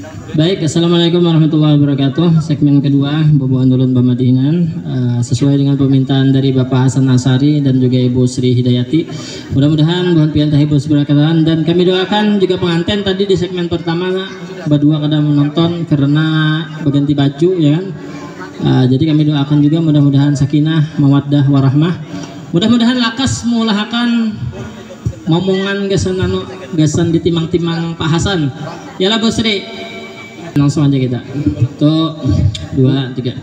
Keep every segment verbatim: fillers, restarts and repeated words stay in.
Baik, assalamualaikum warahmatullahi wabarakatuh. Segmen kedua, babaan ulun bamadihinan, eh, sesuai dengan permintaan dari Bapak Hasan Asari dan juga Ibu Sri Hidayati. Mudah-mudahan buhan pian tahibur seberakataan, dan kami doakan juga pengantin tadi di segmen pertama badua kada menonton karena berganti baju, ya kan. Eh, jadi kami doakan juga mudah-mudahan sakinah, mawaddah, warahmah. Mudah-mudahan lakas mengulahakan momongan gasan anu, gasan ditimang-timang Pak Hasan. Yalah, Bu Sri. Langsung aja kita. Tuh, dua, tiga.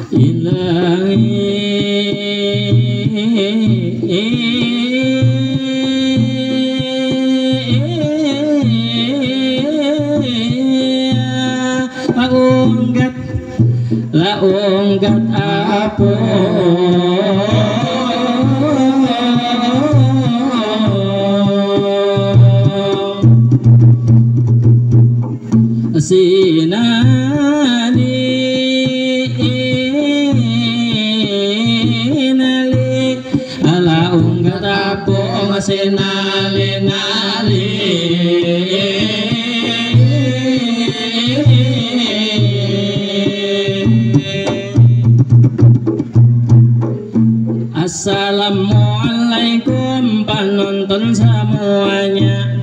Ilahi, unggat, la unggat apa? Sinali, nali, ala unggat apung sinali-nali. Assalamualaikum penonton semuanya.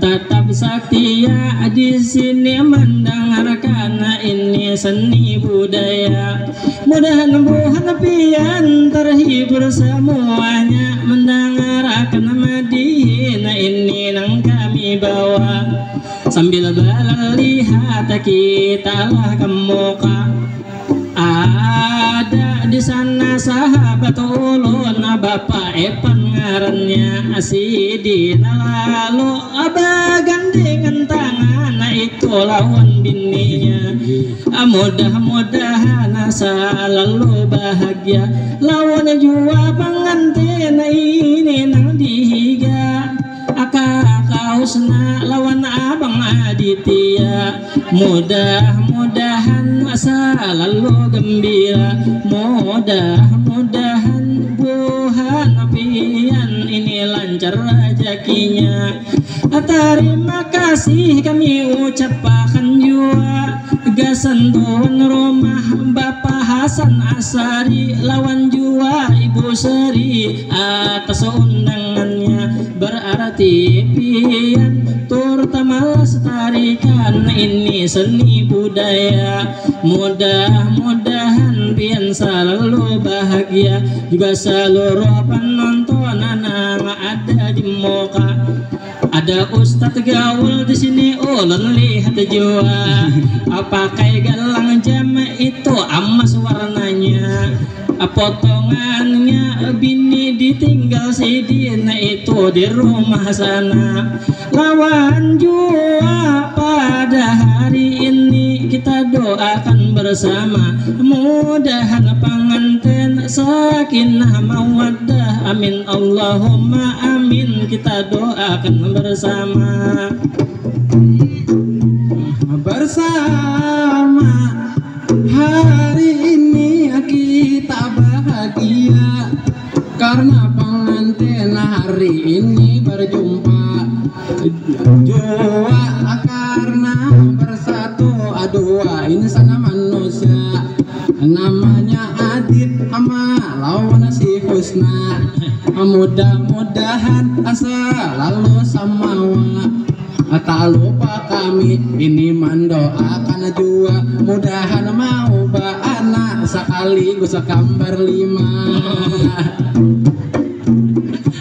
Tatap satia di sini mendengarkan ini seni budaya. Mudahan buhan pian terhibur semuanya mendengarkan madihin ini nang kami bawa. Sambil berlihat kita lah ke muka. Ada di sana sahabat ulun, Bapak Epan ngarannya, sidin lalu bagandingan tangan itu lawan bininya. Mudah-mudahan selalu bahagia lawan jua pengantin ini nang dihiga. Aka Husna lawan Abang Aditya. Mudah-mudahan selalu gembira. Mudah-mudahan buhan pian ini lancar rezekinya. Terima kasih kami ucapakan jua gasan tuan rumah Bapak Hasan Asari lawan jua Ibu Sri atas undangannya. Berarti pian turut melestarikan ini seni budaya. Mudah-mudahan pian selalu bahagia, juga seluruh penonton nang ada di muka. Ada ustadz gaul di sini, ulun lihat jua. Pakai galang jam itu emas warnanya. Potongannya bini ditinggal sidin itu di rumah sana. Lawan jua pada hari ini kita doakan bersama. Mudahan pengantin sakinah mawaddah. Amin Allahumma amin. Kita doakan bersama. Bersama hari ini kita bahagia karena pengantin hari ini berjumpa jua karena bersatu dua insan manusia namanya Adit ama lawan si Husna. Mudah-mudahan selalu samawa. Tak lupa kami ini mendoakan jua mudahan mau baanak sekaligus kambar lima.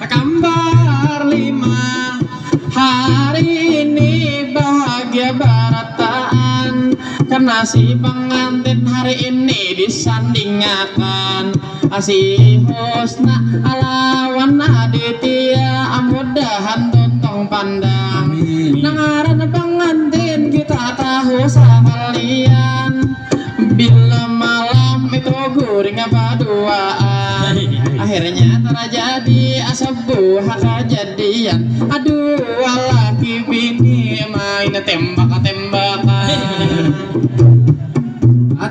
Kambar lima hari ini bahagia barataan karena si pengantin hari ini disandingakan si Husna lawan Aditya. Mudahan tuntung pandang. Amin. Nang ngaran pengantin kita tahu sakalian. Bila malam itu guring baduaan, akhirnya terjadi sebuah kejadian. Aduh, laki bini main tembak-tembakan.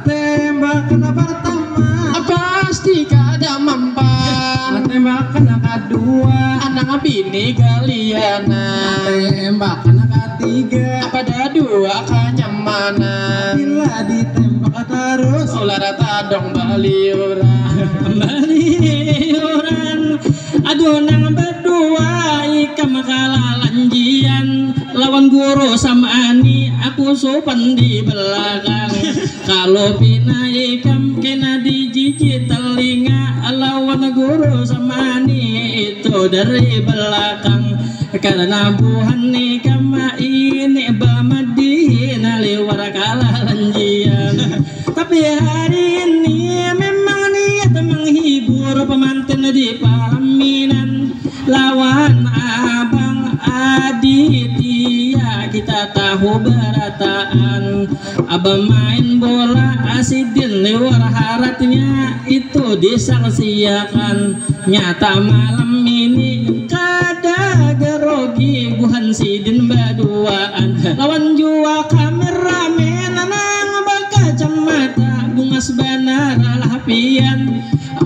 Tembakan pertama pasti kada mampan. Tembakan kedua, anak bini galianan. Tembakan ketiga, pada dua kanyamanan. Bila ditembak terus, ular tadong baliuran. Baliuran. Aduh, nang berdua ikam kalalanjian lawan guru Samani, aku supan di belakang. Kalau pina ikam kena dijiji telinga lawan guru Samani itu dari belakang. Karena buhan ikam ini bamadihin liwar kalalanjian. Tapi hari ini memang niat menghibur pemantin di palaminan lawan Abang Aditya. Kita tahu berataan Abang main bola asidin liwar haratnya itu disaksiakan. Nyata malam ini kada garogi buhan sidin baduaan lawan jua kameramen nang bakacamata bungas banar lah pian.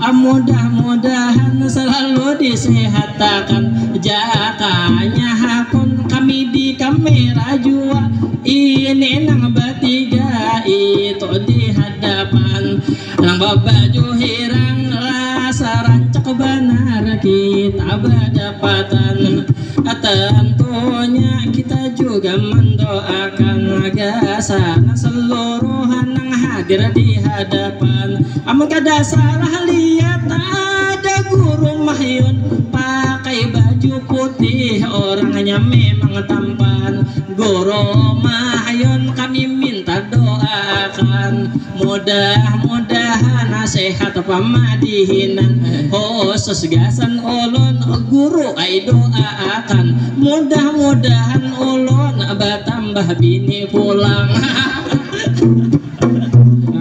Mudah-mudahan selalu disehatakan. Jakanya hakun kami di kamera jua. Ini nang batiga itu di hadapan. Nang babaju hirang rasa rancak banar kita badapatan. Tentunya kita juga mendoakan gasan seluruh nang hadir di hadapan. Amun kada salah lihat ada Guru Mahyun pakai baju putih, orangnya memang tampan. Guru Mahyun, kami minta doakan mudah-mudahan sehat pamadihinan. Khusus gasan ulun guru ai doakan mudah-mudahan ulun batambah bini pulang.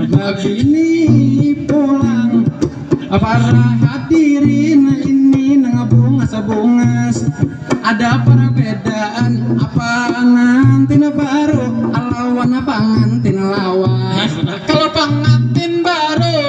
Babini pulang. Para hadirin ini nang bungas-bungas. Ada perbedaan pangantin baru lawan pangantin lawas. Kalau pangantin baru,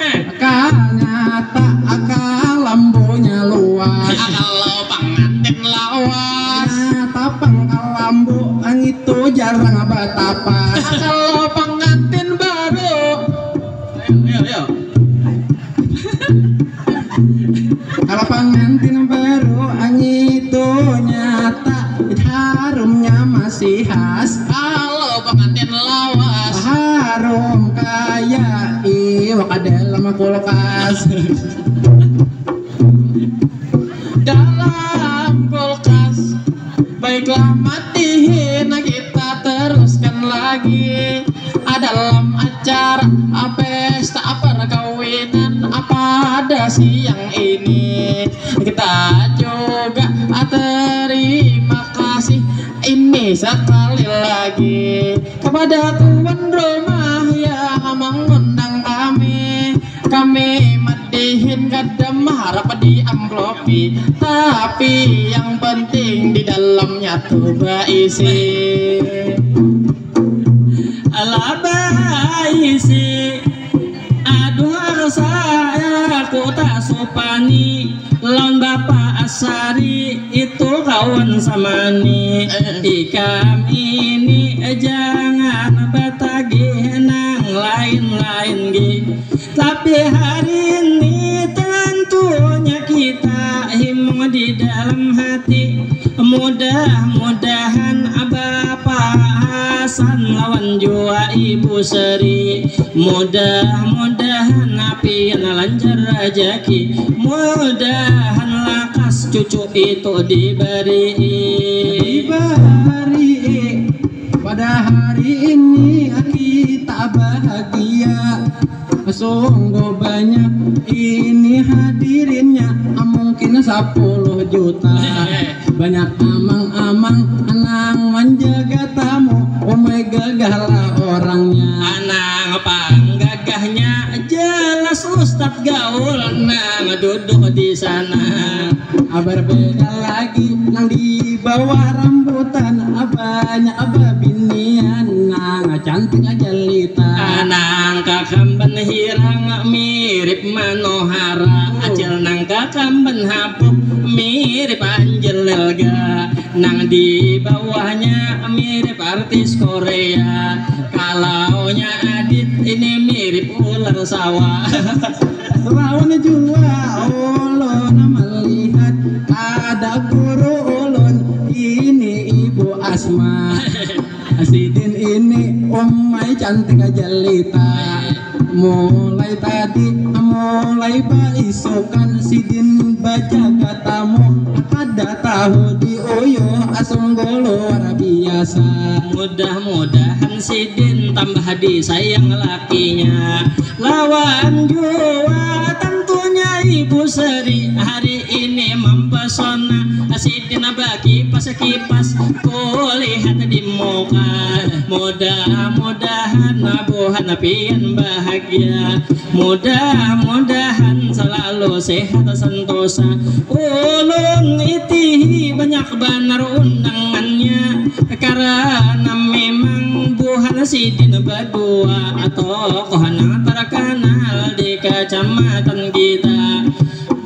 akal nyata, akal lambunya luas. Kalau pangantin lawas, nyata pangkal lambu ngitu jarang batapas. Kalau pangantin baru, ayo, ayo, ayo. Kalau pangantin baru ngitu nyata, harumnya masih khas. Kalau pangantin lawas, harum kaya iwak dalam kulkas. Dalam kulkas. Baiklah, madihin kita teruskan lagi. Ah, dalam acara, ah, pesta, ah, perkawinan, ah, pada siang ini kita juga, ah, terima kasih ini sekali lagi kepada tuan rumah yang mengundang kami. Kami madihin kada maharap diamplopi, tapi yang penting di dalamnya tuh baisi. Alah baisi. Aduh, harus aku tak supani lawan Bapak Asari itu kawan samani. Eh. Ikam ini jangan batagih nang lain-lain gih. Tapi hari ini tentunya kita himung di dalam hati. Mudah-mudahan Bapak Hasan lawan jua Ibu Seri, mudah-mudahan pian lancar rajaki, mudahan lakas cucu itu diberi. Diberi. Pada hari ini kita bahagia. Sungguh banyak ini hadirinnya, mungkin sepuluh juta. Banyak amang-amang nang menjaga tamu, umai gagah lah orangnya. Nang panggagahnya jelas Ustadz Gaul nang duduk di sana. Berbeda lagi nang di bawah rambutan, Banyak babinian nang cantik jelita. Nang kakamban hirang mirip manohara. Acil nang kakamban habuk mirip Angel Elga. Nang di bawahnya mirip artis Korea. Kalaunya Adit ini mirip ular sawah. Lawan jua ulun melihat ada guru ulun ini Ibu Asma. Sidin ini umai cantik jelita. Mulai tadi, mulai baisukan sidin bajaga tamu. Kada tahu diuyuh sungguh luar biasa. Mudah-mudahan sidin tambah disayang lakinya. Lawan jua tentunya Ibu Seri hari ini mempesona. Sidin bakipas-kipas kulihat di muka. Mudah-mudahan buhan pian bahagia. Mudah-mudahan selalu sehat sentosa. Ulun itihi banyak banar undangannya karena memang buhan sidin badua tokoh nang terkenal di kecamatan kita.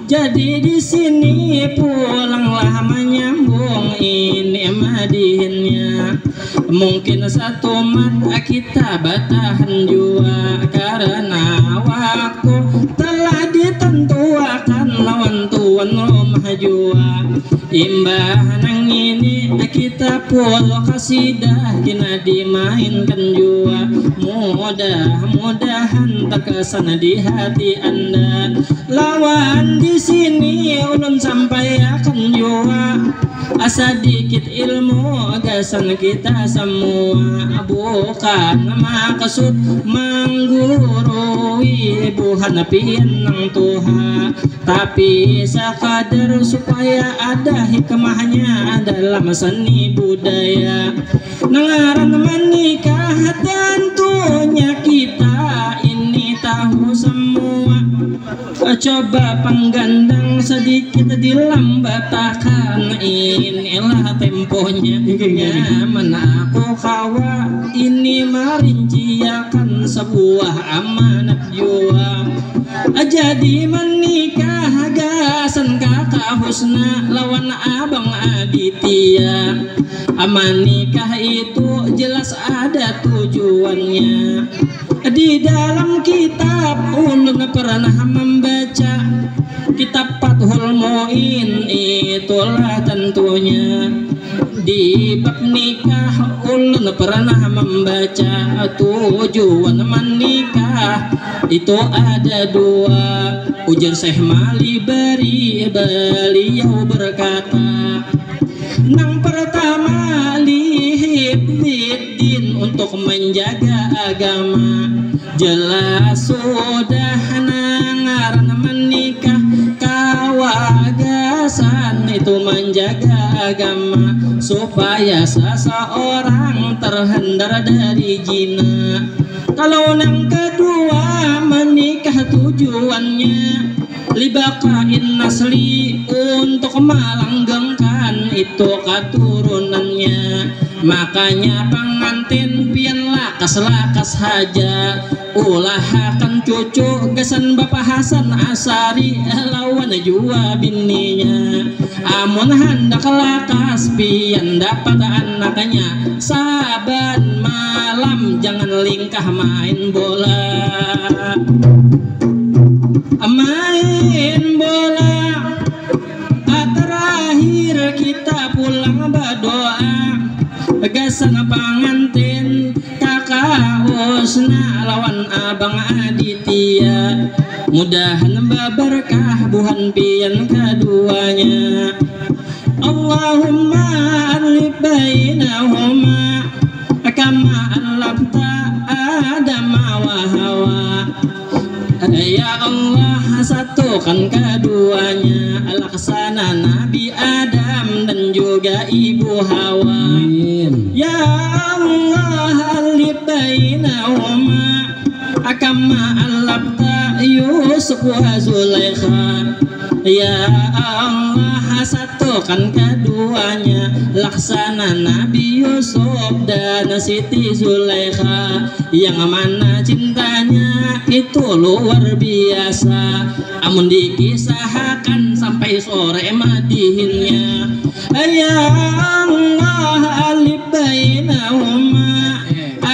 Jadi di sini pulanglah menyambung ini madihinnya. Mungkin satumat kita batahan jua karena waktu telah ditentuakan lawan tuan rumah jua. Imbah nang ini kita pul kasidah kena dimainkan jua. Mudah-mudahan terkesan di hati anda. Lawan di sini ulun sampaiakan jua sedikit ilmu gasan kita semua. Bukan maksud menggurui buhan pian nang tuha, tapi sekadar supaya ada hikmahnya dalam seni budaya. Nang ngaran menikah tentunya kita ini tahu semua. Coba panggandang sedikit dilambatakan, inilah temponya. Nyaman aku kawa ini merinciakan sebuah amanat jua. Jadi menikah gasan kakak Husna lawan abang Aditya. Menikah itu jelas ada tujuannya. Di dalam kitab ulun pernah membaca kitab Fathul Muin, itulah tentunya di bab nikah ulun pernah membaca tujuan menikah itu ada dua, ujar Syekh Malibari, beliau berkata, nang pertama lihibdid din untuk menjaga agama. Jelas sudah nang ngaran menikah kawa gasan itu menjaga agama supaya seseorang terhindar dari zina. Kalau nang kedua menikah tujuannya libakain nasli untuk melanggengkan itu keturunannya. Makanya pengantin pian lakas-lakas haja ulahakan cucu gasan Bapak Hasan Asari lawan jua bininya. Amun handak lakas pian dapat anaknya, saban malam jangan lingkah main bola. Main bola. Ah, terakhir kita pulang berdoa. Gasan pangantin kakak Husna lawan abang Aditya. Mudahan baberkah buhan pian keduanya. Allahumma alif bainahuma kama alafta Adam wa Hawa. Ya Allah, satukan keduanya laksana Nabi Adam dan juga Ibu Hawa. Amin. Ya Allah, alif bainahuma kama alafta Yusuf wa Zulaikha. Ya Allah, satukan keduanya laksana Nabi Yusuf dan Siti Zulaikha, yang mana cintanya itu luar biasa. Amun dikisahakan sampai sore madihinnya. Ya Allah, alif bainahuma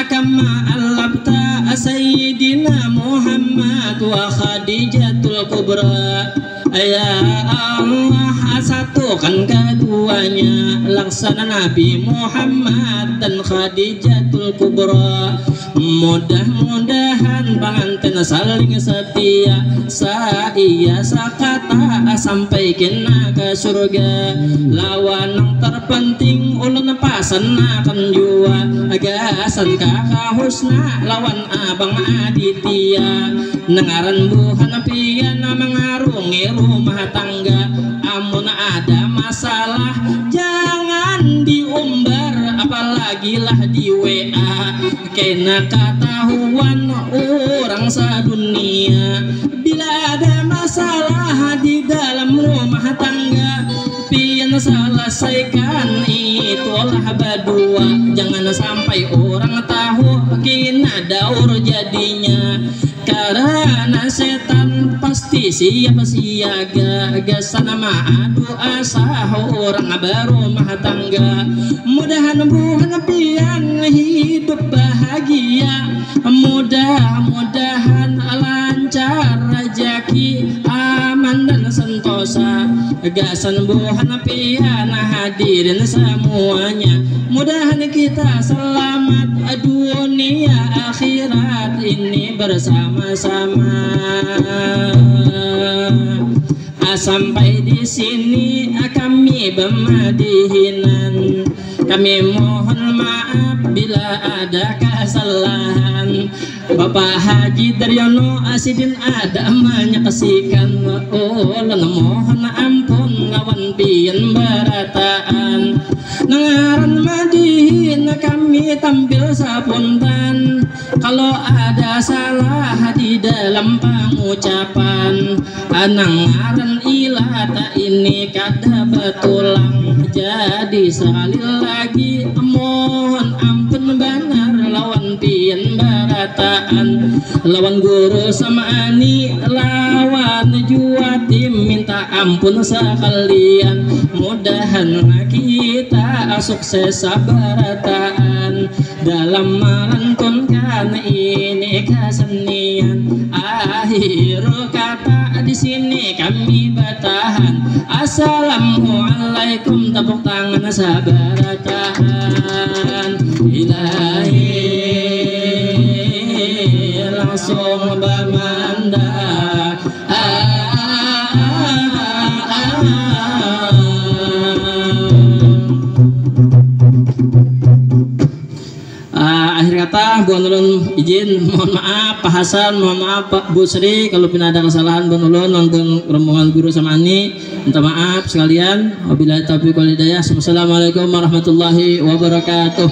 kama alafta Sayyidina Muhammad wa Khadijatul Kubra. Ya Allah, satukan keduanya laksana Nabi Muhammad dan Khadijatul Kubra. Mudah-mudahan pangantin saling setia, saiya sakata sampai kena ke surga. Lawan nang terpenting ulun pasanakan jua gasan Kakak Husna lawan Abang Aditya. Nang ngaran buhan pian mangarungi rumah tangga. Amun ada masalah, jangan diumbar, apalagi lah di W A. Kena katahuan urang sadunia. Bila ada masalah di dalam rumah tangga, pian selesaikan itulah badua. Jangan sampai urang tahu kina daur jadinya. Karana setan pasti siap siaga, gasan maadu asa urang barumah tangga. Mudahan buhan pian hidup bahagia, mudah-mudahan lancar rajaki, aman dan sentosa. Gasan buhan pian hadirin semuanya, mudahan kita selamat dunia akhirat ini bersama-sama. Ah, sampai di sini kami bemadihinan. Kami mohon maaf bila ada kesalahan. Bapak Haji Daryono asidin ada menyaksikan. Ulun mohon ampun lawan pian barataan. Nang ngaran madihin kami tampil sapuntan. Kalau ada salah di dalam pangucapan, nang ngaran ilat ini kada batulang. Jadi sekali lagi mohon ampun banar lawan pian barataan, lawan Guru Samani, lawan jua tim minta ampun sekalian. Mudahan kita sukses sabarataan dalam melantunkan ini kesenian. Akhir kata di sini kami batahan. Assalamualaikum, tepuk tangan sabarataan. Ilahi langsung bamanda. Ah, akhir kata, buhan ulun izin, mohon maaf, Pak Hasan, mohon maaf, Pak Busri, kalau pina ada kesalahan, buhan ulun, nang buhan rombongan Guru Samani, minta maaf sekalian. Wabillahi taufiq wal hidayah. Wassalamualaikum warahmatullahi wabarakatuh.